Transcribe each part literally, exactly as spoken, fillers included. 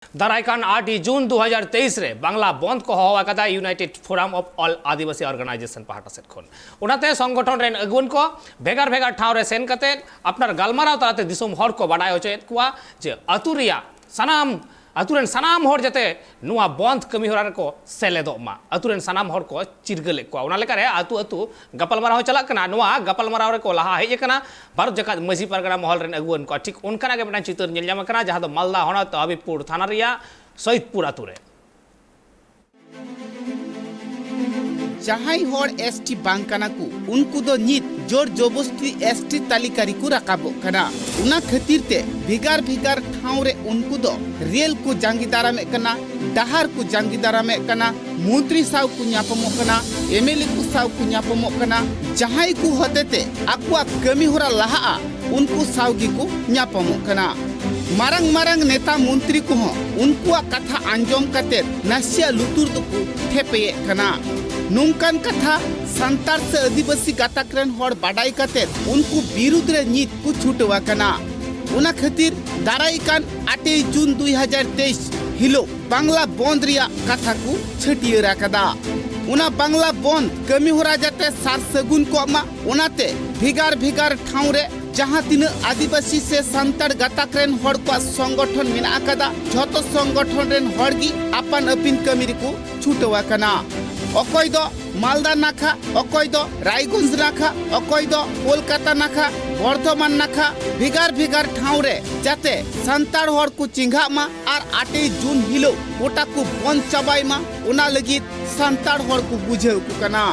ᱫᱟᱨᱟᱭ ᱠᱟᱱ ᱟᱴ ᱡᱩᱱ ᱫᱩ ᱦᱟᱡᱟᱨ ᱛᱮᱭᱤᱥ ᱨᱮ ᱵᱟᱝᱞᱟ ᱵᱚᱱᱫ ᱠᱚ ᱦᱚᱦᱚ ᱟᱠᱟᱫᱟ United Forum of All Adivasi Organization ᱯᱟᱦᱴᱟ ᱥᱮᱫ ᱠᱷᱚᱱ᱾ ᱚᱱᱟᱛᱮ ᱥᱚᱝᱜᱚᱴᱷᱚᱱ ᱨᱮᱱ ᱟᱹᱜᱩᱣᱟᱹᱱ ᱠᱚ ᱵᱷᱮᱜᱟᱨ ᱵᱷᱮᱜᱟᱨ ᱴᱷᱟᱶ ᱨᱮ ᱥᱮᱱ ᱠᱟᱛᱮ ᱟᱯᱱᱟᱨ ᱜᱟᱞᱢᱟᱨᱟᱣ ᱛᱟᱞᱟᱛᱮ ᱫᱤᱥᱚᱢ ᱦᱚᱲ ᱠᱚ ᱵᱟᱰᱟᱭ ᱦᱚᱪᱚᱭᱮᱫ ᱠᱚᱣᱟ ᱡᱮ ᱟᱹᱛᱩ ᱨᱮᱭᱟᱜ ᱥᱟᱱᱟᱢ, ᱟᱹᱛᱩ ᱨᱮᱱ ᱥᱟᱱᱟᱢ ᱦᱚᱲ ᱡᱟᱛᱮ ᱱᱚᱣᱟ ᱵᱚᱱᱫ ᱠᱟᱹᱢᱤ ᱦᱚᱨᱟ ᱨᱮᱠᱚ ᱥᱮᱞᱮᱫᱚᱜ ᱢᱟ, ᱟᱹᱛᱩ ᱨᱮᱱ ᱥᱟᱱᱟᱢ ᱦᱚᱲ ᱠᱚ ᱪᱤᱨᱜᱟᱹᱞᱮᱫ ᱠᱚᱣᱟ᱾ ᱚᱱᱟ ᱞᱮᱠᱟᱨᱮ ᱟᱹᱛᱩ ᱟᱹᱛᱩ ᱜᱟᱯᱟᱞᱢᱟᱨᱟᱣ ᱦᱚᱸ ᱪᱟᱞᱟᱜ ᱠᱟᱱᱟ᱾ ᱱᱚᱣᱟ ᱜᱟᱯᱟᱞᱢᱟᱨᱟᱣ ᱨᱮᱠᱚ ᱞᱟᱦᱟ ᱦᱮᱡ ᱟᱠᱟᱱᱟ ᱵᱷᱟᱨᱚᱛ ᱡᱟᱠᱟᱛ ᱢᱟᱹᱡᱷᱤ ᱯᱟᱨᱜᱟᱱᱟ ᱢᱚᱦᱚᱞ ᱨᱮᱱ ᱟᱹᱜᱩᱣᱟᱹᱱ ᱠᱚ᱾ ᱴᱷᱤᱠ ᱚᱱᱠᱟᱱᱟᱜ ᱜᱮ ᱢᱤᱫᱴᱟᱝ ᱪᱤᱛᱟᱹᱨ ᱧᱮᱞ ᱧᱟᱢ ᱟᱠᱟᱱᱟ, ᱡᱟᱦᱟᱸ ᱫᱚ ᱢᱟᱞᱫᱟ ᱦᱚᱱᱚᱛ ᱦᱟᱵᱤᱵᱯᱩᱨ ᱛᱷᱟᱱᱟ ᱨᱮᱭᱟᱜ ᱥᱚᱦᱤᱫᱽᱯᱩᱨ ᱟᱹᱛᱩ ᱨᱮ᱾ ᱡᱟᱦᱟᱸᱭ ᱦᱚᱲ ᱮᱥᱴᱤ ᱵᱟᱝ ᱠᱟᱱᱟ ᱠᱚ, ᱩᱱᱠᱩ ᱫᱚ ᱱᱤᱛ ᱡᱳᱨ ᱡᱚᱵᱚᱥᱛᱤ ᱮᱥᱴᱤ ᱛᱟᱹᱞᱤᱠᱟ ᱨᱮᱠᱚ ᱨᱟᱠᱟᱵᱚᱜ ᱠᱟᱱᱟ᱾ ᱚᱱᱟ ᱠᱷᱟᱹᱛᱤᱨ ᱛᱮ ᱵᱷᱮᱜᱟᱨ ᱵᱷᱮᱜᱟᱨ ᱴᱷᱟᱶ ᱨᱮ ᱩᱱᱠᱩ ᱫᱚ ᱨᱮᱞ ᱠᱚ ᱡᱟᱸᱜᱮ ᱫᱟᱨᱟᱢᱮᱫ ᱠᱟᱱᱟ, ᱰᱟᱦᱟᱨ ᱠᱚ ᱡᱟᱸᱜᱮ ᱫᱟᱨᱟᱢᱮᱫ ᱠᱟᱱᱟ, ᱢᱚᱱᱛᱨᱤ ᱥᱟᱶ ᱠᱚ ᱧᱟᱯᱟᱢᱚᱜ ᱠᱟᱱᱟ, ᱮᱢᱮᱞᱮ ᱠᱚ ᱥᱟᱶ ᱠᱚ ᱧᱟᱯᱟᱢᱚᱜ ᱠᱟᱱᱟ, ᱡᱟᱦᱟᱸᱭ ᱠᱚ ᱦᱚᱛᱮᱛᱮ ᱟᱠᱚᱣᱟᱜ ᱠᱟᱹᱢᱤ ᱦᱚᱨᱟ ᱞᱟᱦᱟᱜᱼᱟ, ᱩᱱᱠᱩ ᱥᱟᱶ ᱜᱮᱠᱚ ᱧᱟᱯᱟᱢᱚᱜ ᱠᱟᱱᱟ᱾ ᱢᱟᱨᱟᱝ ᱢᱟᱨᱟᱝ ᱱᱮᱛᱟ ᱢᱚᱱᱛᱨᱤ ᱠᱚᱦᱚᱸ ᱩᱱᱠᱩᱣᱟᱜ ᱠᱟᱛᱷᱟ ᱟᱸᱡᱚᱢ ᱠᱟᱛᱮ ᱱᱟᱥᱮᱭᱟᱜ ᱞᱩᱛᱩᱨ ᱫᱚᱠᱚ ᱛᱷᱮᱯᱮᱭᱮᱫ ᱠᱟᱱᱟ᱾ ᱱᱚᱝᱠᱟᱱ ᱠᱟᱛᱷᱟ ᱥᱟᱱᱛᱟᱲ ᱥᱮ ᱟᱹᱫᱤᱵᱟᱹᱥᱤ ᱜᱟᱛᱟᱠ ᱨᱮᱱ ᱦᱚᱲ ᱵᱟᱰᱟᱭ ᱠᱟᱛᱮ ᱩᱱᱠᱩ ᱵᱤᱨᱩᱫᱽ ᱨᱮ ᱱᱤᱛ ᱠᱚ ᱪᱷᱩᱴᱟᱹᱣ ᱟᱠᱟᱱᱟ᱾ ᱚᱱᱟ ᱠᱷᱟᱹᱛᱤᱨ ᱫᱟᱨᱟᱭ ᱠᱟᱱ ᱟᱴᱮᱭ ᱡᱩᱱ ᱫᱩᱭ ᱦᱟᱡᱟᱨ ᱛᱮᱭᱤᱥ ᱦᱤᱞᱳᱜ ᱵᱟᱝᱞᱟ ᱵᱚᱱᱫ ᱨᱮᱭᱟᱜ ᱠᱟᱛᱷᱟ ᱠᱚ ᱪᱷᱟᱹᱴᱭᱟᱹᱨ ᱟᱠᱟᱫᱟ᱾ ᱚᱱᱟ ᱵᱟᱝᱞᱟ ᱵᱚᱱᱫ ᱠᱟᱹᱢᱤ ᱦᱚᱨᱟ ᱡᱟᱛᱮ ᱥᱟᱨ ᱥᱟᱹᱜᱩᱱ ᱠᱚᱜ ᱢᱟ, ᱚᱱᱟᱛᱮ ᱵᱷᱮᱜᱟᱨ ᱵᱷᱮᱜᱟᱨ ᱴᱷᱟᱶ ᱨᱮ ᱡᱟᱦᱟᱸ ᱛᱤᱱᱟᱹᱜ ᱟᱹᱫᱤᱵᱟᱹᱥᱤ ᱥᱮ ᱥᱟᱱᱛᱟᱲ ᱜᱟᱛᱟᱠ ᱨᱮᱱ ᱦᱚᱲ ᱠᱚᱣᱟᱜ ᱥᱚᱝᱜᱚᱴᱷᱚᱱ ᱢᱮᱱᱟᱜ ᱟᱠᱟᱫᱟ, ᱡᱷᱚᱛᱚ ᱥᱚᱝᱜᱚᱴᱷᱚᱱ ᱨᱮᱱ ᱦᱚᱲ ᱜᱮ ᱟᱯᱟᱱ ᱟᱹᱯᱤᱱ ᱠᱟᱹᱢᱤ ᱨᱮᱠᱚ ᱪᱷᱩᱴᱟᱹᱣ ᱟᱠᱟᱱᱟ᱾ ᱚᱠᱚᱭ ᱫᱚ ᱢᱟᱞᱫᱟ ᱱᱟᱠᱷᱟ, ᱚᱠᱚᱭ ᱫᱚ ᱨᱟᱭᱜᱚᱸᱡᱽ ᱱᱟᱠᱷᱟ, ᱚᱠᱚᱭ ᱫᱚ ᱠᱳᱞᱠᱟᱛᱟ ᱱᱟᱠᱷᱟ, ᱵᱚᱨᱫᱷᱚᱢᱟᱱ ᱱᱟᱠᱷᱟ, ᱵᱷᱮᱜᱟᱨ ᱵᱷᱮᱜᱟᱨ ᱴᱷᱟᱶ ᱨᱮ ᱡᱟᱛᱮ ᱥᱟᱱᱛᱟᱲ ᱦᱚᱲ ᱠᱚ ᱪᱮᱸᱜᱷᱟᱜ ᱢᱟ ᱟᱨ ᱟᱴᱮᱭ ᱡᱩᱱ ᱦᱤᱞᱳᱜ ᱜᱚᱴᱟ ᱠᱚ ᱵᱚᱱᱫ ᱪᱟᱵᱟᱭ ᱢᱟ, ᱚᱱᱟ ᱞᱟᱹᱜᱤᱫ ᱥᱟᱱᱛᱟᱲ ᱦᱚᱲ ᱠᱚ ᱵᱩᱡᱷᱟᱹᱣ ᱠᱚ ᱠᱟᱱᱟ᱾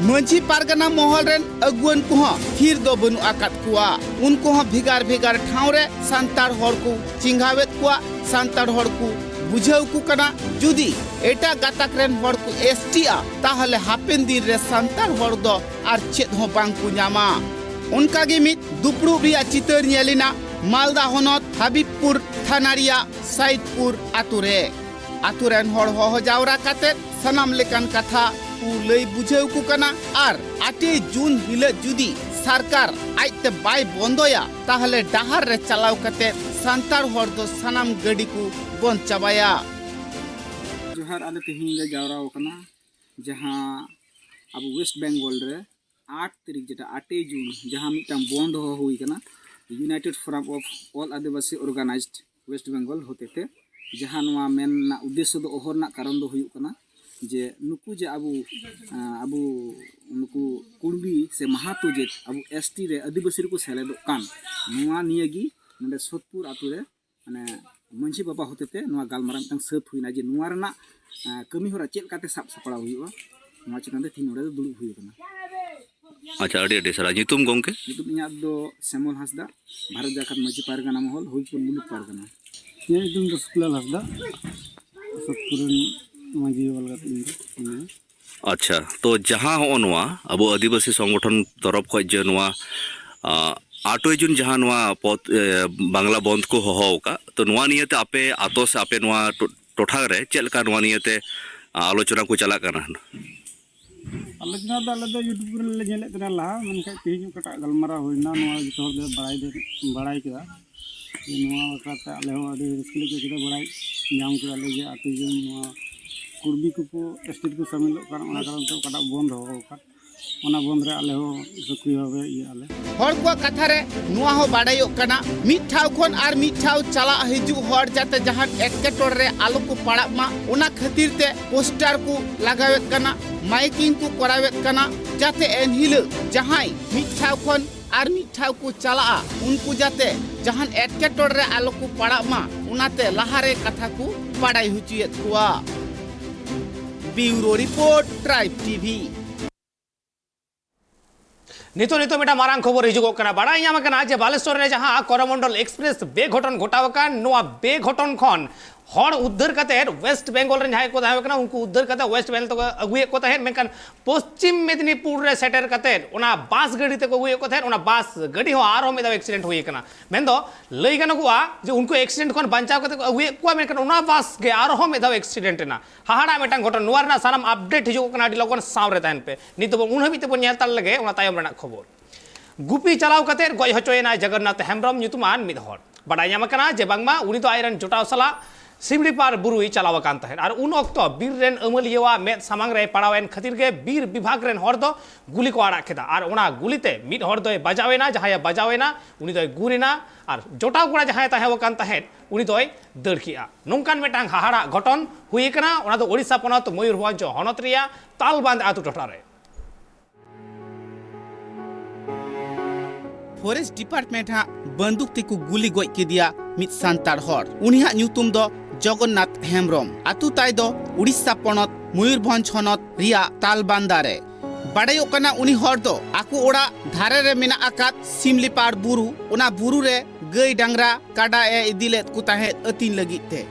ᱢᱟᱹᱡᱷᱤ ᱯᱟᱨᱜᱟᱱᱟ ᱢᱚᱦᱚᱞ ᱨᱮᱱ ᱟᱹᱜᱩᱣᱟᱹᱱ ᱠᱚᱦᱚᱸ ᱛᱷᱤᱨ ᱫᱚ ᱵᱟᱹᱱᱩᱜ ᱟᱠᱟᱫ ᱠᱚᱣᱟ᱾ ᱩᱱᱠᱩ ᱦᱚᱸ ᱵᱷᱮᱜᱟᱨ ᱵᱷᱮᱜᱟᱨ ᱴᱷᱟᱶ ᱨᱮ ᱥᱟᱱᱛᱟᱲ ᱦᱚᱲ ᱠᱚ ᱪᱮᱸᱜᱷᱟᱣᱮᱫ ᱠᱚᱣᱟ, ᱥᱟᱱᱛᱟᱲ ᱦᱚᱲ ᱠᱚ ᱵᱩᱡᱷᱟᱹᱣ ᱠᱚ ᱠᱟᱱᱟ᱾ ᱡᱩᱫᱤ ᱮᱴᱟᱜ ᱜᱟᱛᱟᱠ ᱨᱮᱱ ᱦᱚᱲ ᱠᱚ ᱮᱥᱴᱤᱜᱼᱟ, ᱛᱟᱦᱚᱞᱮ ᱦᱟᱯᱮᱱ ᱫᱤᱱ ᱨᱮ ᱥᱟᱱᱛᱟᱲ ᱦᱚᱲ ᱫᱚ ᱟᱨ ᱪᱮᱫ ᱦᱚᱸ ᱵᱟᱝ ᱠᱚ ᱧᱟᱢᱟ᱾ ᱚᱱᱠᱟ ᱜᱮ ᱢᱤᱫ ᱫᱩᱯᱲᱩᱵ ᱨᱮᱭᱟᱜ ᱪᱤᱛᱟᱹᱨ ᱧᱮᱞ ᱮᱱᱟ ᱢᱟᱞᱫᱟ ᱦᱚᱱᱚᱛ ᱦᱟᱵᱤᱵᱽᱯᱩᱨ ᱛᱷᱟᱱᱟ ᱨᱮᱭᱟᱜ ᱥᱟᱭᱤᱫᱽᱯᱩᱨ ᱟᱛᱳ ᱨᱮ᱾ ᱟᱛᱳ ᱨᱮᱱ ᱦᱚᱲ ᱦᱚᱦᱚ ᱡᱟᱣᱨᱟ ᱠᱟᱛᱮ ᱥᱟᱱᱟᱢ ᱞᱮᱠᱟᱱ ᱠᱟᱛᱷᱟ ᱠᱚ ᱞᱟᱹᱭ ᱵᱩᱡᱷᱟᱹᱣ ᱠᱚ ᱠᱟᱱᱟ ᱟᱨ ᱟᱴᱮᱭ ᱡᱩᱱ ᱦᱤᱞᱳᱜ ᱡᱩᱫᱤ ᱥᱚᱨᱠᱟᱨ ᱟᱡᱛᱮ ᱵᱟᱭ ᱵᱚᱱᱫᱚᱭᱟ, ᱛᱟᱦᱞᱮ ᱰᱟᱦᱟᱨ ᱨᱮ ᱪᱟᱞᱟᱣ ᱠᱟᱛᱮ ᱥᱟᱱᱛᱟᱲ ᱦᱚᱲ ᱫᱚ ᱥᱟᱱᱟᱢ ᱜᱟᱹᱰᱤ ᱠᱚ ᱵᱚᱱᱫ ᱪᱟᱵᱟᱭᱟ᱾ ᱡᱚᱦᱟᱨ, ᱟᱞᱮ ᱛᱮᱦᱮᱧ ᱞᱮ ᱡᱟᱣᱨᱟ ᱟᱠᱟᱱᱟ, ᱡᱟᱦᱟᱸ ᱟᱵᱚ ᱳᱭᱮᱥᱴ ᱵᱮᱝᱜᱚᱞ ᱨᱮ ᱟᱴ ᱛᱟᱹᱨᱤᱠᱷ, ᱡᱮᱴᱟ ᱟᱴᱮᱭ ᱡᱩᱱ, ᱡᱟᱦᱟᱸ ᱢᱤᱫᱴᱟᱝ ᱵᱚᱱᱫ ᱦᱚᱦᱚ ᱦᱩᱭ ᱠᱟᱱᱟ, United Forum of All Adivasi Organized West Bengal ᱦᱚᱛᱮᱛᱮ, ᱡᱟᱦᱟᱸ ᱱᱚᱣᱟ ᱢᱮᱱ ᱨᱮᱱᱟᱜ ᱩᱫᱽᱫᱮᱥᱥᱚ ᱫᱚ, ᱦᱚᱦᱚ ᱨᱮᱱᱟᱜ ᱠᱟᱨᱚᱱ ᱫᱚ ᱦᱩᱭᱩᱜ ᱠᱟᱱᱟ ᱡᱮ ᱱᱩᱠᱩ ᱡᱮ ᱟᱵᱚ, ᱟᱸ, ᱟᱵᱚ ᱱᱩᱠᱩ ᱠᱩᱲᱢᱤ ᱥᱮ ᱢᱟᱦᱟᱛᱚ ᱡᱟᱹᱛ ᱟᱵᱚ ᱮᱥ ᱴᱤ ᱨᱮ, ᱟᱹᱫᱤᱵᱟᱹᱥᱤ ᱨᱮᱠᱚ ᱥᱮᱞᱮᱫᱚᱜ ᱠᱟᱱ, ᱱᱚᱣᱟ ᱱᱤᱭᱮ ᱜᱮ ᱱᱚᱰᱮ ᱥᱳᱫᱯᱩᱨ ᱟᱛᱳ ᱨᱮ, ᱢᱟᱱᱮ, ᱢᱟᱹᱡᱷᱤ ᱵᱟᱵᱟ ᱦᱚᱛᱮᱛᱮ ᱱᱚᱣᱟ ᱜᱟᱞᱢᱟᱨᱟᱣ ᱢᱤᱫᱴᱟᱝ ᱥᱟᱹᱛ ᱦᱩᱭᱱᱟ ᱡᱮ ᱱᱚᱣᱟ ᱨᱮᱱᱟᱜ, ᱟᱸ, ᱠᱟᱹᱢᱤ ᱦᱚᱨᱟ ᱪᱮᱫ ᱞᱮᱠᱟᱛᱮ ᱥᱟᱵ ᱥᱟᱯᱲᱟᱣ ᱦᱩᱭᱩᱜᱼᱟ, ᱱᱚᱣᱟ ᱪᱮᱛᱟᱱ ᱨᱮ ᱛᱮᱦᱮᱧ ᱱᱚᱰᱮ ᱫᱚ ᱫᱩᱲᱩᱵ ᱦᱩᱭ ᱟᱠᱟᱱᱟ᱾ ᱟᱪᱪᱷᱟ, ᱟᱹᱰᱤ ᱟᱹᱰᱤ ᱥᱟᱨᱦᱟᱣ᱾ ᱧᱩᱛᱩᱢ ᱜᱚᱢᱠᱮ? ᱧᱩᱛᱩᱢ ᱤᱧᱟᱹᱜ ᱫᱚ ᱥᱮᱢᱚᱞ ᱦᱟᱸᱥᱫᱟ, ᱵᱷᱟᱨᱚᱛ ᱡᱟᱠᱟᱛ ᱢᱟᱹᱡᱷᱤ ᱯᱟᱨᱜᱟᱱᱟ ᱢᱚᱦᱚᱞ, ᱦᱩᱞᱯᱩᱨ ᱢᱩᱞᱩᱠ ᱯᱟᱨᱜᱟᱱᱟ᱾ ᱤᱧᱟᱹᱜ ᱧᱩᱛᱩᱢ ᱫᱚ ᱥᱩᱠᱞᱟᱞ ᱦᱟᱸᱥᱫᱟ, ᱥᱳᱫᱯᱩᱨ ᱨᱮᱱ ᱢᱟᱹᱡᱷᱤ ᱵᱟᱵᱟ ᱞᱮᱠᱟᱛᱮ ᱤᱧ ᱫᱚ ᱢᱮᱱᱟᱹᱧᱟ᱾ ᱟᱪᱪᱷᱟ, ᱛᱚ ᱡᱟᱦᱟᱸ ᱦᱚᱸᱜᱼᱚ ᱱᱚᱣᱟ ᱟᱵᱚ ᱟᱹᱫᱤᱵᱟᱹᱥᱤ ᱥᱚᱝᱜᱚᱴᱷᱚᱱ ᱛᱚᱨᱚᱯ ᱠᱷᱚᱡ ᱡᱮ ᱱᱚᱣᱟ, ᱟᱸ, ᱟᱴᱚᱭ ᱡᱩᱱ ᱡᱟᱦᱟᱸ ᱱᱚᱣᱟ ᱯᱚᱫ, ᱮ, ᱵᱟᱝᱞᱟ ᱵᱚᱱᱫ ᱠᱚ ᱦᱚᱦᱚ ᱟᱠᱟᱫ, ᱛᱚ ᱱᱚᱣᱟ ᱱᱤᱭᱮᱛᱮ ᱟᱯᱮ ᱟᱛᱳ ᱥᱮ ᱟᱯᱮ ᱱᱚᱣᱟ ᱴᱚ-, ᱴᱚᱴᱷᱟ ᱨᱮ ᱪᱮᱫ ᱞᱮᱠᱟ ᱱᱚᱣᱟ ᱱᱤᱭᱮᱛᱮ, ᱟᱸ, ᱟᱞᱳᱪᱚᱱᱟ ᱠᱚ ᱪᱟᱞᱟᱜ ᱠᱟᱱᱟ? ᱟᱞᱳᱪᱚᱱᱟ ᱫᱚ ᱟᱞᱮ ᱫᱚ YouTube ᱨᱮᱞᱮ ᱧᱮᱞᱮᱫ ᱛᱟᱦᱮᱱᱟ ᱞᱟᱦᱟ, ᱢᱮᱱᱠᱷᱟᱱ ᱛᱮᱦᱮᱧ ᱚᱠᱟᱴᱟᱜ ᱜᱟᱞᱢᱟᱨᱟᱣ ᱦᱩᱭᱱᱟ, ᱱᱚᱣᱟ ᱡᱚᱛᱚ ᱦᱚᱲ ᱞᱮ ᱵᱟᱲᱟᱭ ᱫᱟ-, ᱵᱟᱲᱟᱭ ᱠᱮᱫᱟ᱾ ᱡᱮ ᱱᱚᱣᱟ ᱵᱟᱠᱷᱨᱟᱛᱮ ᱟᱞᱮ ᱦᱚᱸ ᱟᱹᱰᱤ ᱨᱟᱹᱥᱠᱟᱹ ᱞᱮ ᱟᱹᱭᱠᱟᱹᱣ ᱠᱮᱫᱟ, ᱵᱟᱲᱟᱭ ᱧᱟᱢ ᱠᱮᱫᱟ ᱞᱮ ᱡᱮ ᱟᱹᱛᱩ ᱨᱮᱱ ᱱᱚᱣᱟ ᱠᱩᱲᱢᱤ ᱠᱚᱠᱚ ᱮᱥ ᱴᱤ ᱨᱮᱠᱚ ᱥᱟᱹᱢᱤᱞᱚᱜ ᱠᱟᱱ, ᱚᱱᱟ ᱠᱟᱨᱚᱱ ᱛᱮ ᱚᱠᱟᱴᱟᱜ ᱵᱚᱱᱫ ᱦᱚᱦᱚ ᱟᱠᱟᱫ, ᱚᱱᱟ ᱵᱚᱱᱫ ᱨᱮ ᱟᱞᱮ ᱦᱚᱸ ᱥᱚᱠᱨᱤᱭᱚ ᱵᱷᱟᱵᱮ ᱤᱭᱟᱹᱜ ᱟᱞᱮ᱾ ᱦᱚᱲ ᱠᱚᱣᱟᱜ ᱠᱟᱛᱷᱟ ᱨᱮ ᱱᱚᱣᱟ ᱦᱚᱸ ᱵᱟᱰᱟᱭᱚᱜ ᱠᱟᱱᱟ, ᱢᱤᱫ ᱴᱷᱟᱶ ᱠᱷᱚᱱ ᱟᱨ ᱢᱤᱫ ᱴᱷᱟᱶ ᱪᱟᱞᱟᱜ ᱦᱤᱡᱩᱜ ᱦᱚᱲ ᱡᱟᱛᱮ ᱡᱟᱦᱟᱱ ᱮᱴᱠᱮᱴᱚᱬᱮ ᱨᱮ ᱟᱞᱚ ᱠᱚ ᱯᱟᱲᱟᱜ ᱢᱟ, ᱚᱱᱟ ᱠᱷᱟᱹᱛᱤᱨ ᱛᱮ ᱯᱳᱥᱴᱟᱨ ᱠᱚ ᱞᱟᱜᱟᱣᱮᱫ ᱠᱟᱱᱟ, ᱢᱟᱭᱠᱤᱝ ᱠᱚ ᱠᱚᱨᱟᱣᱮᱫ ᱠᱟᱱᱟ, ᱡᱟᱛᱮ ᱮᱱᱦᱤᱞᱳᱜ ᱡᱟᱦᱟᱸᱭ ᱢᱤᱫ ᱴᱷᱟᱶ ᱠᱷᱚᱱ ᱟᱨ ᱢᱤᱫ ᱴᱷᱟᱶ ᱠᱚ ᱪᱟᱞᱟᱜᱼᱟ, ᱩᱱᱠᱩ ᱡᱟᱛᱮ ᱡᱟᱦᱟᱱ ᱮᱴᱠᱮᱴᱚᱬᱮ ᱨᱮ ᱟᱞᱚ ᱠᱚ ᱯᱟᱲᱟᱜ ᱢᱟ, ᱚᱱᱟᱛᱮ ᱞᱟᱦᱟᱨᱮ ᱠᱟᱛᱷᱟ ᱠᱚ ᱵᱟᱰᱟᱭ ᱦᱚᱪᱚᱭᱮᱫ ᱠᱚᱣᱟ᱾ ᱵᱤᱭᱩᱨᱳ ᱨᱤᱯᱳᱨᱴ, ᱴᱨᱟᱭᱤᱵᱽ ᱴᱤᱵᱷᱤ᱾ ᱱᱤᱛᱚᱜ, ᱱᱤᱛᱚᱜ ᱢᱤᱫᱴᱟᱝ ᱢᱟᱨᱟᱝ ᱠᱷᱚᱵᱚᱨ ᱦᱤᱡᱩᱜᱚᱜ ᱠᱟᱱᱟ᱾ ᱵᱟᱲᱟᱭ ᱧᱟᱢ ᱟᱠᱟᱱᱟ ᱡᱮ ᱵᱟᱞᱮᱥᱚᱨ ᱨᱮ ᱡᱟᱦᱟᱸ ᱠᱚᱨᱚᱢᱚᱱᱰᱚᱞ ᱮᱠᱥᱯᱨᱮᱥ ᱵᱮᱜᱷᱚᱴᱚᱱ ᱜᱷᱚᱴᱟᱣ ᱟᱠᱟᱱ, ᱱᱚᱣᱟ ᱵᱮᱜᱷᱚᱴᱚᱱ ᱠᱷᱚᱱ ᱦᱚᱲ ᱩᱫᱽᱫᱷᱟᱹᱨ ᱠᱟᱛᱮ ᱳᱭᱮᱥᱴ ᱵᱮᱝᱜᱚᱞ ᱨᱮᱱ ᱡᱟᱦᱟᱸᱭ ᱠᱚ ᱛᱟᱦᱮᱸ ᱠᱟᱱᱟ, ᱩᱱᱠᱩ ᱩᱫᱽᱫᱷᱟᱹᱨ ᱠᱟᱛᱮ ᱳᱭᱮᱥᱴ ᱵᱮᱝᱜᱚᱞ ᱛᱮᱠᱚ ᱟᱹᱜᱩᱭᱮᱫ ᱠᱚ ᱛᱟᱦᱮᱸᱫ, ᱢᱮᱱᱠᱷᱟᱱ ᱯᱚᱥᱪᱤᱢ ᱢᱮᱫᱽᱱᱤᱯᱩᱨ ᱨᱮ ᱥᱮᱴᱮᱨ ᱠᱟᱛᱮ ᱚᱱᱟ ᱵᱟᱥ ᱜᱟᱹᱰᱤ ᱛᱮᱠᱚ ᱟᱹᱜᱩᱭᱮᱫ ᱠᱚ ᱛᱟᱦᱮᱸᱫ, ᱚᱱᱟ ᱵᱟᱥ ᱜᱟᱹᱰᱤ ᱦᱚᱸ ᱟᱨᱦᱚᱸ ᱢᱤᱫ ᱫᱷᱟᱣ ᱮᱠᱥᱤᱰᱮᱱᱴ ᱦᱩᱭ ᱟᱠᱟᱱᱟ᱾ ᱢᱮᱱᱫᱚ ᱞᱟᱹᱭ ᱜᱟᱱᱚᱜᱚᱜᱼᱟ ᱡᱮ ᱩᱱᱠᱩ ᱮᱠᱥᱤᱰᱮᱱᱴ ᱠᱷᱚᱱ ᱵᱟᱧᱪᱟᱣ ᱠᱟᱛᱮ ᱠᱚ ᱟᱹᱜᱩᱭᱮᱫ ᱠᱚᱣᱟ, ᱢᱮᱱᱠᱷᱟᱱ ᱚᱱᱟ ᱵᱟᱥ ᱜᱮ ᱟᱨᱦᱚᱸ ᱢᱤᱫ ᱫᱷᱟᱣ ᱮᱠᱥᱤᱰᱮᱱᱴ ᱮᱱᱟ᱾ ᱦᱟᱦᱟᱲᱟᱜ ᱢᱤᱫᱴᱟᱝ ᱜᱷᱚᱴᱚᱱ᱾ ᱱᱚᱣᱟ ᱨᱮᱱᱟᱜ ᱥᱟᱱᱟᱢ ᱟᱯᱰᱮᱴ ᱦᱤᱡᱩᱜ ᱠᱟᱱᱟ, ᱟᱹᱰᱤ ᱞᱚᱜᱚᱱ ᱥᱟᱶ ᱨᱮ ᱛᱟᱦᱮᱱ ᱯᱮ᱾ ᱱᱤᱛ ᱫᱚᱵᱚᱱ ᱩᱱ ᱦᱟᱹᱵᱤᱡ ᱛᱮᱵᱚᱱ ᱧᱮᱞ ᱛᱟᱲ ᱞᱮᱜᱮ ᱚᱱᱟ ᱛᱟᱭᱚᱢ ᱨᱮᱱᱟᱜ ᱠᱷᱚᱵᱚᱨ᱾ ᱜᱩᱯᱤ ᱪᱟᱞᱟᱣ ᱠᱟᱛᱮ ᱜᱚᱡ ᱦᱚᱪᱚᱭᱮᱱᱟᱭ ᱡᱚᱜᱚᱱᱱᱟᱛᱷ ᱦᱮᱢᱵᱨᱚᱢ ᱧᱩᱛᱩᱢᱟᱱ ᱢᱤᱫ ᱦᱚᱲ᱾ ᱵᱟᱰᱟᱭ ᱧᱟᱢ ᱟᱠᱟᱱᱟ ᱡᱮ ᱵᱟᱝᱢᱟ ᱩᱱᱤ ᱫᱚ ᱟᱡᱨᱮᱱ ᱡᱚᱴᱟᱣ ᱥᱟᱞᱟᱜ ᱥᱤᱢᱲᱤᱯᱟᱲ ᱵᱩᱨᱩᱭ ᱪᱟᱞᱟᱣ ᱟᱠᱟᱱ ᱛᱟᱦᱮᱸᱫ ᱟᱨ ᱩᱱ ᱚᱠᱛᱚ ᱵᱤᱨ ᱨᱮᱱ ᱟᱹᱢᱟᱹᱞᱤᱭᱟᱹᱣᱟᱜ ᱢᱮᱫ ᱥᱟᱢᱟᱝ ᱨᱮ ᱯᱟᱲᱟᱣ ᱮᱱ ᱠᱷᱟᱹᱛᱤᱨ ᱜᱮ ᱵᱤᱨ ᱵᱤᱵᱷᱟᱜᱽ ᱨᱮᱱ ᱦᱚᱲ ᱫᱚ ᱜᱩᱞᱤ ᱠᱚ ᱟᱲᱟᱜ ᱠᱮᱫᱟ ᱟᱨ ᱚᱱᱟ ᱜᱩᱞᱤ ᱛᱮ ᱢᱤᱫ ᱦᱚᱲ ᱫᱚᱭ ᱵᱟᱡᱟᱣ ᱮᱱᱟ᱾ ᱡᱟᱦᱟᱸᱭᱮ ᱵᱟᱡᱟᱣ ᱮᱱᱟ ᱩᱱᱤ ᱫᱚᱭ ᱜᱩᱨ ᱮᱱᱟ ᱟᱨ ᱡᱚᱴᱟᱣ ᱠᱚᱲᱟ ᱡᱟᱦᱟᱸᱭ ᱛᱟᱦᱮᱸ ᱟᱠᱟᱱ ᱛᱟᱦᱮᱸᱫ ᱩᱱᱤ ᱫᱚᱭ ᱫᱟᱹᱲ ᱠᱮᱜᱼᱟ᱾ ᱱᱚᱝᱠᱟᱱ ᱢᱤᱫᱴᱟᱝ ᱦᱟᱦᱟᱲᱟᱜ ᱜᱷᱚᱴᱚᱱ ᱦᱩᱭ ᱟᱠᱟᱱᱟ᱾ ᱚᱱᱟ ᱫᱚ ᱳᱰᱤᱥᱟ ᱯᱚᱱᱚᱛ ᱢᱚᱭᱩᱨᱵᱷᱚᱸᱡᱽ ᱦᱚᱱᱚᱛ ᱨᱮᱭᱟᱜ ᱛᱟᱞᱵᱟᱸᱫ ᱟᱹᱛᱩ ᱴᱚᱴᱷᱟ ᱨᱮ᱾ ᱯᱷᱚᱨᱮᱥᱴ ᱰᱤᱯᱟᱨᱴᱢᱮᱱᱴ ᱦᱟᱜ ᱵᱟᱱᱫᱩᱠ ᱛᱮᱠᱚ ᱜᱩᱞᱤ ᱜᱚᱡ ᱠᱮᱫᱮᱭᱟ ᱢᱤᱫ ᱥᱟᱱᱛᱟᱲ ᱦᱚᱲ᱾ ᱩᱱᱤᱭᱟᱜ ᱧᱩᱛᱩᱢ ᱫᱚ ᱡᱚᱜᱚᱱᱱᱟᱛᱷ ᱦᱮᱢᱵᱨᱚᱢ᱾ ᱟᱹᱛᱩ ᱛᱟᱭ ᱫᱚ ᱩᱲᱤᱥᱥᱟ ᱯᱚᱱᱚᱛ ᱢᱚᱭᱩᱨᱵᱷᱚᱸᱡᱽ ᱦᱚᱱᱚᱛ ᱨᱮᱭᱟᱜ ᱛᱟᱞᱵᱟᱱᱫᱟ ᱨᱮ᱾ ᱵᱟᱰᱟᱭᱚᱜ ᱠᱟᱱᱟ ᱩᱱᱤ ᱦᱚᱲ ᱫᱚ ᱟᱠᱚ ᱚᱲᱟᱜ ᱫᱷᱟᱨᱮ ᱨᱮ ᱢᱮᱱᱟᱜ ᱟᱠᱟᱫ ᱥᱤᱢᱞᱤᱯᱟᱲ ᱵᱩᱨᱩ, ᱚᱱᱟ ᱵᱩᱨᱩ ᱨᱮ ᱜᱟᱹᱭ ᱰᱟᱝᱨᱟ ᱠᱟᱰᱟ ᱮ ᱤᱫᱤ ᱞᱮᱫ ᱠᱚ ᱛᱟᱦᱮᱸᱫ ᱟᱹᱛᱤᱧ ᱞᱟᱹᱜᱤᱫ ᱛᱮ᱾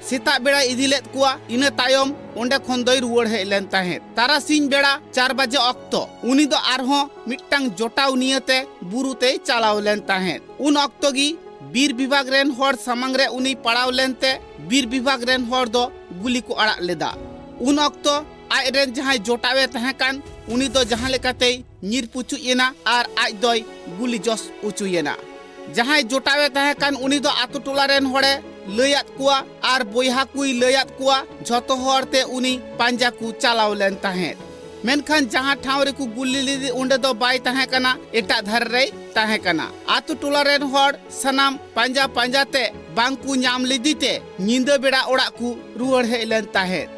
ᱥᱮᱛᱟᱜ ᱵᱮᱲᱟᱭ ᱤᱫᱤ ᱞᱮᱫ ᱠᱚᱣᱟ, ᱤᱱᱟᱹ ᱛᱟᱭᱚᱢ ᱚᱸᱰᱮ ᱠᱷᱚᱱ ᱫᱚᱭ ᱨᱩᱣᱟᱹᱲ ᱦᱮᱡ ᱞᱮᱱ ᱛᱟᱦᱮᱸᱫ᱾ ᱛᱟᱨᱟᱥᱤᱧ ᱵᱮᱲᱟ ᱪᱟᱨ ᱵᱟᱡᱮ ᱚᱠᱛᱚ ᱩᱱᱤ ᱫᱚ ᱟᱨᱦᱚᱸ ᱢᱤᱫᱴᱟᱝ ᱡᱚᱴᱟᱣ ᱱᱤᱭᱟᱹᱛᱮ ᱵᱩᱨᱩ ᱛᱮᱭ ᱪᱟᱞᱟᱣ ᱞᱮᱱ ᱛᱟᱦᱮᱸᱫ᱾ ᱩᱱ ᱚᱠᱛᱚ ᱜᱮ ᱵᱤᱨ ᱵᱤᱵᱷᱟᱜᱽ ᱨᱮᱱ ᱦᱚᱲ ᱥᱟᱢᱟᱝ ᱨᱮ ᱩᱱᱤ ᱯᱟᱲᱟᱣ ᱞᱮᱱᱛᱮ ᱵᱤᱨ ᱵᱤᱵᱷᱟᱜᱽ ᱨᱮᱱ ᱦᱚᱲ ᱫᱚ ᱜᱩᱞᱤ ᱠᱚ ᱟᱲᱟᱜ ᱞᱮᱫᱟ᱾ ᱩᱱ ᱚᱠᱛᱚ ᱟᱡ ᱨᱮᱱ ᱡᱟᱦᱟᱸᱭ ᱡᱚᱴᱟᱣ ᱮ ᱛᱟᱦᱮᱸ ᱠᱟᱱ ᱩᱱᱤ ᱫᱚ ᱡᱟᱦᱟᱸ ᱞᱮᱠᱟᱛᱮᱭ ᱧᱤᱨ ᱯᱩᱪᱩᱡ ᱮᱱᱟ ᱟᱨ ᱟᱡ ᱫᱚᱭ ᱜᱩᱞᱤ ᱡᱚᱥ ᱚᱪᱚᱭᱮᱱᱟ᱾ ᱡᱟᱦᱟᱸᱭ ᱡᱚᱴᱟᱣ ᱮ ᱛᱟᱦᱮᱸ ᱠᱟᱱ ᱩᱱᱤ ᱫᱚ ᱟᱛᱳ ᱴᱚᱞᱟ ᱨᱮᱱ ᱦᱚᱲᱮ ᱞᱟᱹᱭᱟᱫ ᱠᱚᱣᱟ ᱟᱨ ᱵᱚᱭᱦᱟ ᱠᱚᱭ ᱞᱟᱹᱭᱟᱫ ᱠᱚᱣᱟ᱾ ᱡᱷᱚᱛᱚ ᱦᱚᱲ ᱛᱮ ᱩᱱᱤ ᱯᱟᱸᱡᱟ ᱠᱚ ᱪᱟᱞᱟᱣ ᱞᱮᱱ ᱛᱟᱦᱮᱸᱫ᱾ ᱢᱮᱱᱠᱷᱟᱱ ᱡᱟᱦᱟᱸ ᱴᱷᱟᱶ ᱨᱮᱠᱚ ᱜᱩᱞᱤ ᱞᱮᱫᱮ ᱚᱸᱰᱮ ᱫᱚ ᱵᱟᱭ ᱛᱟᱦᱮᱸ ᱠᱟᱱᱟ, ᱮᱴᱟᱜ ᱫᱷᱟᱨᱮ ᱨᱮᱭ ᱛᱟᱦᱮᱸ ᱠᱟᱱᱟ᱾ ᱟᱛᱳ ᱴᱚᱞᱟ ᱨᱮᱱ ᱦᱚᱲ ᱥᱟᱱᱟᱢ ᱯᱟᱸᱡᱟ ᱯᱟᱸᱡᱟ ᱛᱮ ᱵᱟᱝ ᱠᱚ ᱧᱟᱢ ᱞᱮᱫᱮ ᱛᱮ ᱧᱤᱫᱟᱹ ᱵᱮᱲᱟ ᱚᱲᱟᱜ ᱠᱚ ᱨᱩᱣᱟᱹᱲ ᱦᱮᱡ ᱞᱮᱱ ᱛᱟᱦᱮᱸᱫ᱾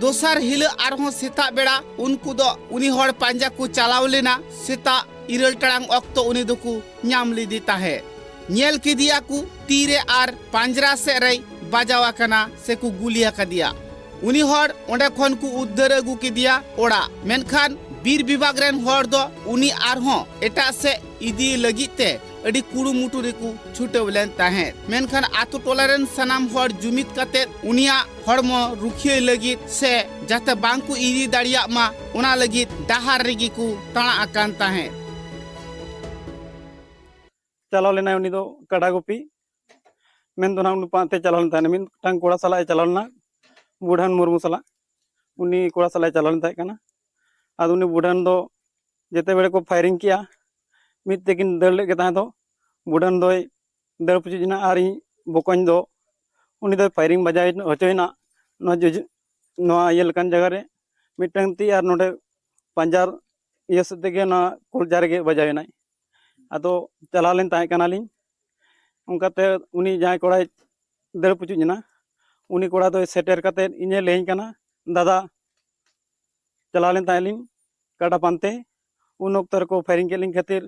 ᱫᱚᱥᱟᱨ ᱦᱤᱞᱳᱜ ᱟᱨᱦᱚᱸ ᱥᱮᱛᱟᱜ ᱵᱮᱲᱟ ᱩᱱᱠᱩ ᱫᱚ ᱩᱱᱤ ᱦᱚᱲ ᱯᱟᱸᱡᱟ ᱠᱚ ᱪᱟᱞᱟᱣ ᱞᱮᱱᱟ᱾ ᱥᱮᱛᱟᱜ ᱤᱨᱟᱹᱞ ᱴᱟᱲᱟᱝ ᱚᱠᱛᱚ ᱩᱱᱤ ᱫᱚᱠᱚ ᱧᱟᱢ ᱞᱮᱫᱮ ᱛᱟᱦᱮᱸᱫ᱾ ᱧᱮᱞ ᱠᱮᱫᱮᱭᱟ ᱠᱚ ᱛᱤᱨᱮ ᱟᱨ ᱯᱟᱸᱡᱽᱨᱟ ᱥᱮᱫ ᱨᱮᱭ ᱵᱟᱡᱟᱣ ᱟᱠᱟᱱᱟ ᱥᱮ ᱠᱚ ᱜᱩᱞᱤ ᱟᱠᱟᱫᱮᱭᱟ᱾ ᱩᱱᱤ ᱦᱚᱲ ᱚᱸᱰᱮ ᱠᱷᱚᱱ ᱠᱚ ᱩᱫᱽᱫᱷᱟᱹᱨ ᱟᱹᱜᱩ ᱠᱮᱫᱮᱭᱟ ᱚᱲᱟᱜ᱾ ᱢᱮᱱᱠᱷᱟᱱ ᱵᱤᱨ ᱵᱤᱵᱷᱟᱜᱽ ᱨᱮᱱ ᱦᱚᱲ ᱫᱚ ᱩᱱᱤ ᱟᱨᱦᱚᱸ ᱮᱴᱟᱜ ᱥᱮᱫ ᱤᱫᱤ ᱞᱟᱹᱜᱤᱫ ᱛᱮ ᱟᱹᱰᱤ ᱠᱩᱨᱩᱢᱩᱴᱩ ᱨᱮᱠᱚ ᱪᱷᱩᱴᱟᱹᱣ ᱞᱮᱱ ᱛᱟᱦᱮᱸᱫ᱾ ᱢᱮᱱᱠᱷᱟᱱ ᱟᱛᱳ ᱴᱚᱞᱟ ᱨᱮᱱ ᱥᱟᱱᱟᱢ ᱦᱚᱲ ᱡᱩᱢᱤᱫ ᱠᱟᱛᱮ ᱩᱱᱤᱭᱟᱜ ᱦᱚᱲᱢᱚ ᱨᱩᱠᱷᱤᱭᱟᱹ ᱞᱟᱹᱜᱤᱫ ᱥᱮ ᱡᱟᱛᱮ ᱵᱟᱝ ᱠᱚ ᱤᱫᱤ ᱫᱟᱲᱮᱭᱟᱜ ᱢᱟ, ᱚᱱᱟ ᱞᱟᱹᱜᱤᱫ ᱰᱟᱦᱟᱨ ᱨᱮᱜᱮ ᱠᱚ ᱛᱟᱬᱟ ᱟᱠᱟᱱ ᱛᱟᱦᱮᱸᱫ᱾ ᱪᱟᱞᱟᱣ ᱞᱮᱱᱟᱭ ᱩᱱᱤ ᱫᱚ ᱠᱟᱰᱟ ᱜᱩᱯᱤ, ᱢᱮᱱ ᱫᱚ ᱱᱟᱦᱟᱜ ᱩᱱᱤ ᱯᱟᱸᱡᱟ ᱛᱮ ᱪᱟᱞᱟᱣ ᱞᱮᱱ ᱛᱟᱦᱮᱸᱫ᱾ ᱢᱤᱫᱴᱟᱝ ᱠᱚᱲᱟ ᱥᱟᱞᱟᱜ ᱮ ᱪᱟᱞᱟᱣ ᱞᱮᱱᱟ, ᱵᱩᱰᱷᱟᱱ ᱢᱩᱨᱢᱩ ᱥᱟᱞᱟᱜ, ᱩᱱᱤ ᱠᱚᱲᱟ ᱥᱟᱞᱟᱜ ᱮ ᱪᱟᱞᱟᱣ ᱞᱮᱱ ᱛᱟᱦᱮᱸ ᱠᱟᱱᱟ᱾ ᱟᱫᱚ ᱩᱱᱤ ᱵᱩᱰᱷᱟᱱ ᱫᱚ ᱡᱮᱛᱮ ᱵᱮᱲᱮ ᱠᱚ ᱯᱷᱟᱭᱨᱤᱝ ᱠᱮᱜᱼᱟ, ᱢᱤᱫ ᱛᱮᱠᱤᱱ ᱫᱟᱹᱲ ᱞᱮᱫ ᱜᱮ ᱛᱟᱦᱮᱸ ᱫᱚ᱾ ᱵᱩᱰᱟᱹᱱ ᱫᱚᱭ ᱫᱟᱹᱲ ᱯᱩᱪᱩᱡ ᱮᱱᱟ ᱟᱨ ᱤᱧ ᱵᱚᱠᱚᱧ ᱫᱚ, ᱩᱱᱤ ᱫᱚᱭ firing ᱵᱟᱡᱟᱣ ᱦᱚᱪᱚᱭᱮᱱᱟ ᱱᱚᱣᱟ ᱡᱚᱡ-, ᱱᱚᱣᱟ ᱤᱭᱟᱹ ᱞᱮᱠᱟᱱ ᱡᱟᱭᱜᱟ ᱨᱮ ᱢᱤᱫᱴᱟᱝ ᱛᱤ ᱟᱨ ᱱᱚᱰᱮ ᱯᱟᱸᱡᱟᱨ ᱤᱭᱟᱹ ᱥᱮᱫ ᱛᱮᱜᱮ ᱚᱱᱟ ᱠᱚᱞᱡᱟ ᱨᱮᱜᱮ ᱵᱟᱡᱟᱣ ᱮᱱᱟᱭ᱾ ᱟᱫᱚ ᱪᱟᱞᱟᱣ ᱞᱮᱱ ᱛᱟᱦᱮᱸ ᱠᱟᱱᱟᱞᱤᱧ, ᱚᱱᱠᱟᱛᱮ ᱩᱱᱤ ᱡᱟᱦᱟᱸᱭ ᱠᱚᱲᱟᱭ ᱫᱟᱹᱲ ᱯᱩᱪᱩᱡ ᱮᱱᱟ, ᱩᱱᱤ ᱠᱚᱲᱟ ᱫᱚᱭ ᱥᱮᱴᱮᱨ ᱠᱟᱛᱮᱫ ᱤᱧᱮ ᱞᱟᱹᱭᱟᱹᱧ ᱠᱟᱱᱟ, "ᱫᱟᱫᱟ, ᱪᱟᱞᱟᱣ ᱞᱮᱱ ᱛᱟᱦᱮᱸᱫ ᱞᱤᱧ ᱠᱟᱰᱟ ᱯᱟᱱᱛᱮ, ᱩᱱ ᱚᱠᱛᱚ ᱨᱮᱠᱚ firing ᱠᱮᱫ ᱞᱤᱧ ᱠᱷᱟᱹᱛᱤᱨ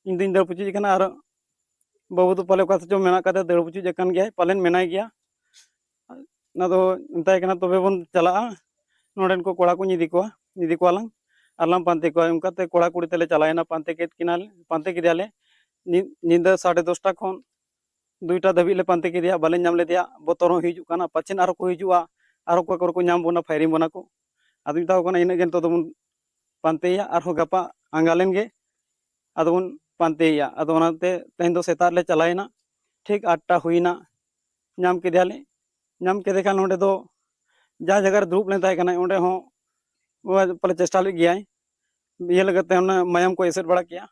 ᱤᱧ ᱫᱩᱧ ᱫᱟᱹᱲ ᱯᱩᱪᱩᱡ ᱟᱠᱟᱱᱟ, ᱟᱨ ᱵᱟᱹᱵᱩ ᱫᱚ ᱯᱟᱞᱮ ᱚᱠᱟ ᱥᱮᱫ ᱪᱚ ᱢᱮᱱᱟᱜ ᱠᱟᱫᱮ, ᱫᱟᱹᱲ ᱯᱩᱪᱩᱡ ᱟᱠᱟᱱ ᱜᱮᱭᱟᱭ, ᱯᱟᱞᱮᱱ ᱢᱮᱱᱟᱭ ᱜᱮᱭᱟ᱾" ᱚᱱᱟ ᱫᱚ ᱢᱮᱛᱟᱭ ᱠᱟᱱᱟ, "ᱛᱚᱵᱮ ᱵᱚᱱ ᱪᱟᱞᱟᱜᱼᱟ, ᱱᱚᱰᱮᱱ ᱠᱚ ᱠᱚᱲᱟ ᱠᱚᱧ ᱤᱫᱤ ᱠᱚᱣᱟ, ᱤᱫᱤ ᱠᱚᱣᱟ ᱞᱟᱝ ᱟᱨ ᱞᱟᱝ ᱯᱟᱱᱛᱮ ᱠᱚᱣᱟ᱾" ᱚᱱᱠᱟᱛᱮ ᱠᱚᱲᱟ ᱠᱩᱲᱤ ᱛᱮᱞᱮ ᱪᱟᱞᱟᱣᱮᱱᱟ, ᱯᱟᱱᱛᱮ ᱠᱮᱫ ᱠᱤᱱᱟᱞᱮ, ᱯᱟᱱᱛᱮ ᱠᱮᱫᱮᱭᱟᱞᱮ᱾ ᱧᱤ-, ᱧᱤᱫᱟᱹ ᱥᱟᱲᱮ ᱫᱚᱥᱴᱟ ᱠᱷᱚᱱ ᱫᱩᱭᱴᱟ ᱫᱷᱟᱹᱵᱤᱡ ᱞᱮ ᱯᱟᱱᱛᱮ ᱠᱮᱫᱮᱭᱟ, ᱵᱟᱞᱮ ᱧᱟᱢ ᱞᱮᱫᱮᱭᱟ᱾ ᱵᱚᱛᱚᱨ ᱦᱚᱸ ᱦᱤᱡᱩᱜ ᱠᱟᱱᱟ, ᱯᱟᱪᱷᱮᱱ ᱟᱨᱚ ᱠᱚ ᱦᱤᱡᱩᱜᱼᱟ, ᱟᱨᱚ ᱚᱠᱟ ᱠᱚᱨᱮ ᱠᱚ ᱧᱟᱢ ᱵᱚᱱᱟ, firing ᱵᱚᱱᱟ ᱠᱚ᱾ ᱟᱫᱚᱧ ᱢᱮᱛᱟ ᱠᱚ ᱠᱟᱱᱟ, "ᱤᱱᱟᱹᱜ ᱜᱮ ᱱᱤᱛᱚᱜ ᱫᱚᱵᱚᱱ ᱯᱟᱱᱛᱮᱭᱟ, ᱟᱨᱦᱚᱸ ᱜᱟᱯᱟ ᱟᱸᱜᱟ ᱞᱮᱱ ᱜᱮ ᱟᱫᱚ ᱵᱚᱱ ᱯᱟᱱᱛᱮᱭᱟ᱾" ᱟᱫᱚ ᱚᱱᱟᱛᱮ ᱛᱮᱦᱮᱧ ᱫᱚ ᱥᱮᱛᱟᱜ ᱨᱮᱞᱮ ᱪᱟᱞᱟᱣᱮᱱᱟ, ᱴᱷᱤᱠ ᱟᱴᱴᱟ ᱦᱩᱭᱱᱟ, ᱧᱟᱢ ᱠᱮᱫᱮᱭᱟᱞᱮ᱾ ᱧᱟᱢ ᱠᱮᱫᱮ ᱠᱷᱟᱱ ᱚᱸᱰᱮ ᱫᱚ ᱡᱟᱦᱟᱸ ᱡᱟᱭᱜᱟ ᱨᱮ ᱫᱩᱲᱩᱵ ᱞᱮᱱ ᱛᱟᱦᱮᱸ ᱠᱟᱱᱟᱭ, ᱚᱸᱰᱮ ᱦᱚᱸ ᱯᱟᱞᱮ ᱪᱮᱥᱴᱟ ᱞᱮᱫ ᱜᱮᱭᱟᱭ, ᱤᱭᱟᱹ ᱞᱮᱠᱟᱛᱮ ᱚᱱᱟ ᱢᱟᱭᱟᱢ ᱠᱚ ᱮᱥᱮᱫ ᱵᱟᱲᱟ ᱠᱮᱜᱼᱟ᱾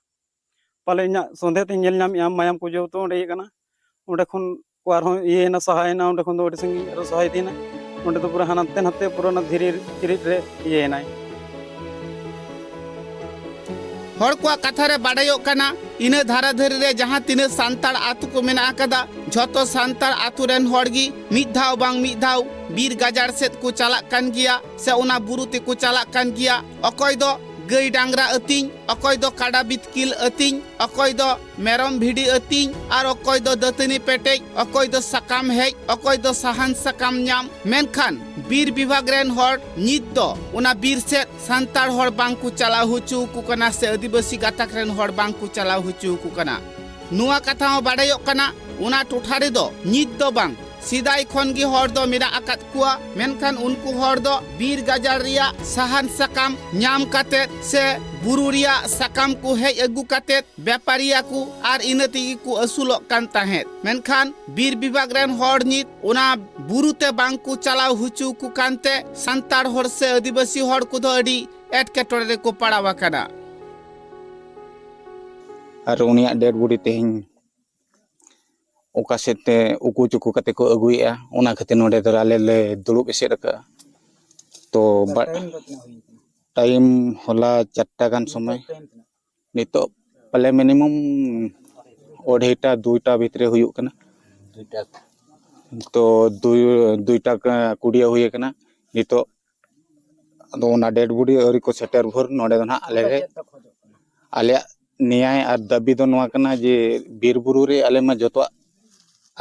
ᱯᱟᱞᱮ ᱤᱧᱟᱹᱜ ᱥᱚᱱᱫᱮᱦ ᱛᱮᱧ ᱧᱮᱞ ᱧᱟᱢᱮᱜᱼᱟ, ᱢᱟᱭᱟᱢ ᱠᱚ ᱡᱚᱛᱚ ᱚᱸᱰᱮ ᱤᱭᱟᱹᱜ ᱠᱟᱱᱟ᱾ ᱚᱸᱰᱮ ᱠᱷᱚᱱ ᱠᱚ ᱟᱨᱦᱚᱸ ᱤᱭᱟᱹᱭᱮᱱᱟ, ᱥᱟᱦᱟᱭᱮᱱᱟ, ᱚᱸᱰᱮ ᱠᱷᱚᱱ ᱫᱚ ᱟᱹᱰᱤ ᱥᱟᱺᱜᱤᱧ ᱟᱨᱚ ᱥᱟᱦᱟ ᱤᱫᱤᱭᱮᱱᱟ᱾ ᱚᱸᱰᱮ ᱫᱚ ᱯᱩᱨᱟᱹ ᱦᱟᱱᱛᱮ ᱱᱟᱛᱮ ᱯᱩᱨᱟᱹ ᱚᱱᱟ ᱫᱷᱤᱨᱤ ᱪᱤᱨᱤᱡ ᱨᱮ ᱤᱭᱟᱹᱭᱮᱱᱟᱭ᱾ ᱦᱚᱲ ᱠᱚᱣᱟᱜ ᱠᱟᱛᱷᱟ ᱨᱮ ᱵᱟᱰᱟᱭᱚᱜ ᱠᱟᱱᱟ, ᱤᱱᱟᱹ ᱫᱷᱟᱨᱟ ᱫᱷᱟᱹᱨᱤ ᱨᱮ ᱡᱟᱦᱟᱸ ᱛᱤᱱᱟᱹᱜ ᱥᱟᱱᱛᱟᱲ ᱟᱹᱛᱩ ᱠᱚ ᱢᱮᱱᱟᱜ ᱟᱠᱟᱫᱟ, ᱡᱷᱚᱛᱚ ᱥᱟᱱᱛᱟᱲ ᱟᱹᱛᱩ ᱨᱮᱱ ᱦᱚᱲ ᱜᱮ ᱢᱤᱫ ᱫᱷᱟᱣ ᱵᱟᱝ ᱢᱤᱫ ᱫᱷᱟᱣ ᱵᱤᱨ ᱜᱟᱡᱟᱲ ᱥᱮᱫ ᱠᱚ ᱪᱟᱞᱟᱜ ᱠᱟᱱ ᱜᱮᱭᱟ ᱥᱮ ᱚᱱᱟ ᱵᱩᱨᱩ ᱛᱮᱠᱚ ᱪᱟᱞᱟᱜ ᱠᱟᱱ ᱜᱮᱭᱟ᱾ ᱚᱠᱚᱭ ᱫᱚ ᱜᱟᱹᱭ ᱰᱟᱝᱨᱟ ᱟᱹᱛᱤᱧ, ᱚᱠᱚᱭ ᱫᱚ ᱠᱟᱰᱟ ᱵᱤᱛᱠᱤᱞ ᱟᱹᱛᱤᱧ, ᱚᱠᱚᱭ ᱫᱚ ᱢᱮᱨᱚᱢ ᱵᱷᱤᱰᱤ ᱟᱹᱛᱤᱧ, ᱟᱨ ᱚᱠᱚᱭ ᱫᱚ ᱫᱟᱹᱛᱟᱹᱱᱤ ᱯᱮᱴᱮᱡ, ᱚᱠᱚᱭ ᱫᱚ ᱥᱟᱠᱟᱢ ᱦᱮᱡ, ᱚᱠᱚᱭ ᱫᱚ ᱥᱟᱦᱟᱱ ᱥᱟᱠᱟᱢ ᱧᱟᱢ᱾ ᱢᱮᱱᱠᱷᱟᱱ ᱵᱤᱨ ᱵᱤᱵᱷᱟᱜᱽ ᱨᱮᱱ ᱦᱚᱲ ᱱᱤᱛ ᱫᱚ ᱚᱱᱟ ᱵᱤᱨ ᱥᱮᱫ ᱥᱟᱱᱛᱟᱲ ᱦᱚᱲ ᱵᱟᱝ ᱠᱚ ᱪᱟᱞᱟᱣ ᱦᱚᱪᱚ ᱟᱠᱚ ᱠᱟᱱᱟ ᱥᱮ ᱟᱹᱫᱤᱵᱟᱹᱥᱤ ᱜᱟᱛᱟᱠ ᱨᱮᱱ ᱦᱚᱲ ᱵᱟᱝ ᱠᱚ ᱪᱟᱞᱟᱣ ᱦᱚᱪᱚ ᱟᱠᱚ ᱠᱟᱱᱟ᱾ ᱱᱚᱣᱟ ᱠᱟᱛᱷᱟ ᱦᱚᱸ ᱵᱟᱰᱟᱭᱚᱜ ᱠᱟᱱᱟ, ᱚᱱᱟ ᱴᱚᱴᱷᱟ ᱨᱮᱫᱚ ᱱᱤᱛ ᱫᱚ ᱵᱟᱝ, ᱥᱮᱫᱟᱭ ᱠᱷᱚᱱ ᱜᱮ ᱦᱚᱲ ᱫᱚ ᱢᱮᱱᱟᱜ ᱟᱠᱟᱫ ᱠᱚᱣᱟ, ᱢᱮᱱᱠᱷᱟᱱ ᱩᱱᱠᱩ ᱦᱚᱲ ᱫᱚ ᱵᱤᱨ ᱜᱟᱡᱟᱲ ᱨᱮᱭᱟᱜ ᱥᱟᱦᱟᱱ ᱥᱟᱠᱟᱢ ᱧᱟᱢ ᱠᱟᱛᱮᱫ ᱥᱮ ᱵᱩᱨᱩ ᱨᱮᱭᱟᱜ ᱥᱟᱠᱟᱢ ᱠᱚ ᱦᱮᱡ ᱟᱹᱜᱩ ᱠᱟᱛᱮᱫ ᱵᱮᱯᱟᱨᱤᱭᱟ ᱠᱚ ᱟᱨ ᱤᱱᱟᱹ ᱛᱮᱜᱮ ᱠᱚ ᱟᱹᱥᱩᱞᱚᱜ ᱠᱟᱱ ᱛᱟᱦᱮᱸᱫ᱾ ᱢᱮᱱᱠᱷᱟᱱ ᱵᱤᱨ ᱵᱤᱵᱷᱟᱜᱽ ᱨᱮᱱ ᱦᱚᱲ ᱱᱤᱛ ᱚᱱᱟ ᱵᱩᱨᱩ ᱛᱮ ᱵᱟᱝ ᱠᱚ ᱪᱟᱞᱟᱣ ᱦᱚᱪᱚ ᱟᱠᱚ ᱠᱟᱱᱛᱮ ᱥᱟᱱᱛᱟᱲ ᱦᱚᱲ ᱥᱮ ᱟᱹᱫᱤᱵᱟᱹᱥᱤ ᱦᱚᱲ ᱠᱚᱫᱚ ᱟᱹᱰᱤ ᱮᱴᱠᱮᱴᱚᱬᱮ ᱨᱮᱠᱚ ᱯᱟᱲᱟᱣ ᱟᱠᱟᱱᱟ᱾ ᱟᱨ ᱩᱱᱤᱭᱟᱜ ᱰᱮᱰ ᱵᱚᱰᱤ ᱛᱮᱦᱮᱧ ᱚᱠᱟ ᱥᱮᱫ ᱛᱮ ᱩᱠᱩ ᱪᱩᱠᱩ ᱠᱟᱛᱮ ᱠᱚ ᱟᱹᱜᱩᱭᱮᱫᱼᱟ, ᱚᱱᱟ ᱠᱷᱟᱹᱛᱤᱨ ᱱᱚᱰᱮ ᱫᱚ ᱟᱞᱮ ᱞᱮ ᱫᱩᱲᱩᱵ ᱮᱥᱮᱫ ᱟᱠᱟᱫᱼᱟ᱾ ᱛᱚ ᱵᱟ- ᱴᱟᱭᱤᱢ ᱦᱚᱞᱟ ᱪᱟᱨᱴᱟ ᱜᱟᱱ ᱥᱚᱢᱚᱭ, ᱱᱤᱛᱚᱜ ᱯᱟᱞᱮ ᱢᱤᱱᱤᱢᱟᱢ ᱚᱰᱷᱮᱴᱟ ᱫᱩᱭᱴᱟ ᱵᱷᱤᱛᱨᱤ ᱦᱩᱭᱩᱜ ᱠᱟᱱᱟ᱾ ᱛᱚ ᱫᱩᱭ ᱫᱩᱭᱴᱟ ᱠᱩᱲᱤᱭᱟᱹ ᱦᱩᱭ ᱟᱠᱟᱱᱟ ᱱᱤᱛᱚᱜ᱾ ᱟᱫᱚ ᱚᱱᱟ ᱰᱮᱰ ᱵᱚᱰᱤ ᱟᱹᱣᱨᱤ ᱠᱚ ᱥᱮᱴᱮᱨ ᱵᱷᱳᱨ ᱱᱚᱰᱮ ᱫᱚ ᱱᱟᱦᱟᱜ ᱟᱞᱮ ᱞᱮ, ᱟᱞᱮᱭᱟᱜ ᱱᱮᱭᱟᱭ ᱟᱨ ᱫᱟᱹᱵᱤ ᱫᱚ ᱱᱚᱣᱟ ᱠᱟᱱᱟ ᱡᱮ ᱵᱤᱨ ᱵᱩᱨᱩ ᱨᱮ ᱟᱞᱮ ᱢᱟ ᱡᱚᱛᱚᱣᱟᱜ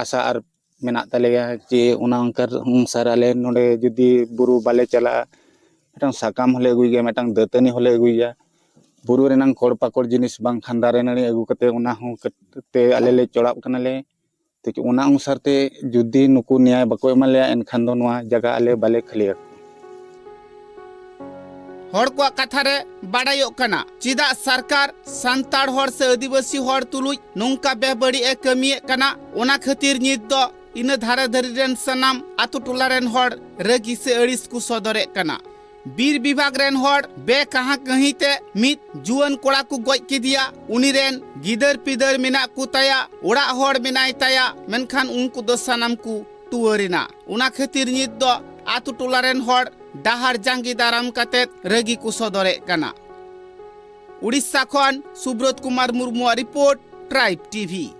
ᱟᱥᱟ ᱟᱨ ᱢᱮᱱᱟᱜ ᱛᱟᱞᱮᱭᱟ ᱡᱮ ᱚᱱᱟ ᱚᱱᱠᱟ ᱚᱱᱩᱥᱟᱨ ᱟᱞᱮ ᱱᱚᱰᱮ ᱡᱩᱫᱤ ᱵᱩᱨᱩ ᱵᱟᱞᱮ ᱪᱟᱞᱟᱜᱼᱟ, ᱢᱤᱫᱴᱟᱝ ᱥᱟᱠᱟᱢ ᱦᱚᱸᱞᱮ ᱟᱹᱜᱩᱭ ᱜᱮᱭᱟ, ᱢᱤᱫᱴᱟᱝ ᱫᱟᱹᱛᱟᱹᱱᱤ ᱦᱚᱸᱞᱮ ᱟᱹᱜᱩᱭ ᱜᱮᱭᱟ, ᱵᱩᱨᱩ ᱨᱮᱱᱟᱝ ᱠᱷᱚᱲ ᱯᱟᱠᱚᱲ ᱡᱤᱱᱤᱥ ᱵᱟᱝᱠᱷᱟᱱ ᱫᱟᱨᱮ ᱱᱟᱹᱲᱤ ᱟᱹᱜᱩ ᱠᱟᱛᱮ ᱚᱱᱟ ᱦᱚᱸ ᱠᱟᱹᱴ-, ᱛᱮ ᱟᱞᱮ ᱞᱮ ᱪᱚᱲᱟᱜ ᱠᱟᱱᱟᱞᱮ᱾ ᱛᱚ ᱚᱱᱟ ᱚᱱᱩᱥᱟᱨ ᱛᱮ ᱡᱩᱫᱤ ᱱᱩᱠᱩ ᱱᱮᱭᱟᱭ ᱵᱟᱠᱚ ᱮᱢᱟ ᱞᱮᱭᱟ, ᱮᱱᱠᱷᱟᱱ ᱫᱚ ᱱᱚᱣᱟ ᱡᱟᱭᱜᱟ ᱟᱞᱮ ᱵᱟᱞᱮ ᱠᱷᱟᱹᱞᱤᱭᱟ᱾ ᱦᱚᱲ ᱠᱚᱣᱟᱜ ᱠᱟᱛᱷᱟ ᱨᱮ ᱵᱟᱰᱟᱭᱚᱜ ᱠᱟᱱᱟ, ᱪᱮᱫᱟᱜ ᱥᱚᱨᱠᱟᱨ ᱥᱟᱱᱛᱟᱲ ᱦᱚᱲ ᱥᱮ ᱟᱹᱫᱤᱵᱟᱹᱥᱤ ᱦᱚᱲ ᱛᱩᱞᱩᱡ ᱱᱚᱝᱠᱟ ᱵᱮᱵᱟᱹᱲᱤᱡ ᱮ ᱠᱟᱹᱢᱤᱭᱮᱫ ᱠᱟᱱᱟ, ᱚᱱᱟ ᱠᱷᱟᱹᱛᱤᱨ ᱱᱤᱛ ᱫᱚ ᱤᱱᱟᱹ ᱫᱷᱟᱨᱮ ᱫᱷᱟᱹᱨᱤ ᱨᱮᱱ ᱥᱟᱱᱟᱢ ᱟᱛᱳ ᱴᱚᱞᱟ ᱨᱮᱱ ᱦᱚᱲ ᱨᱟᱹᱜᱤ ᱥᱮ ᱟᱹᱲᱤᱥ ᱠᱚ ᱥᱚᱫᱚᱨᱮᱫ ᱠᱟᱱᱟ᱾ ᱵᱤᱨ ᱵᱤᱵᱷᱟᱜᱽ ᱨᱮᱱ ᱦᱚᱲ ᱵᱮᱠᱟᱦᱟ ᱠᱟᱹᱦᱤ ᱛᱮ ᱢᱤᱫ ᱡᱩᱣᱟᱹᱱ ᱠᱚᱲᱟ ᱠᱚ ᱜᱚᱡ ᱠᱮᱫᱮᱭᱟ᱾ ᱩᱱᱤ ᱨᱮᱱ ᱜᱤᱫᱟᱹᱨ ᱯᱤᱫᱟᱹᱨ ᱢᱮᱱᱟᱜ ᱠᱚ ᱛᱟᱭᱟ, ᱚᱲᱟᱜ ᱦᱚᱲ ᱢᱮᱱᱟᱭ ᱛᱟᱭᱟ, ᱢᱮᱱᱠᱷᱟᱱ ᱩᱱᱠᱩ ᱫᱚ ᱥᱟᱱᱟᱢ ᱠᱚ ᱴᱩᱣᱟᱹᱨ ᱮᱱᱟ᱾ ᱚᱱᱟ ᱠᱷᱟᱹᱛᱤᱨ ᱱᱤᱛ ᱫᱚ ᱟᱛᱳ ᱴᱚᱞᱟ ᱨᱮᱱ ᱦᱚᱲ ᱰᱟᱦᱟᱨ ᱡᱟᱸᱜᱮ ᱫᱟᱨᱟᱢ ᱠᱟᱛᱮ ᱨᱟᱹᱜᱤ ᱠᱚ ᱥᱚᱫᱚᱨᱮᱫ ᱠᱟᱱᱟ᱾ ᱩᱲᱤᱥᱥᱟ ᱠᱷᱚᱱ ᱥᱩᱵᱨᱚᱛ ᱠᱩᱢᱟᱨ ᱢᱩᱨᱢᱩᱣᱟᱜ ᱨᱤᱯᱳᱨᱴ, ᱴᱨᱟᱭᱤᱵᱽ ᱴᱤᱵᱷᱤ᱾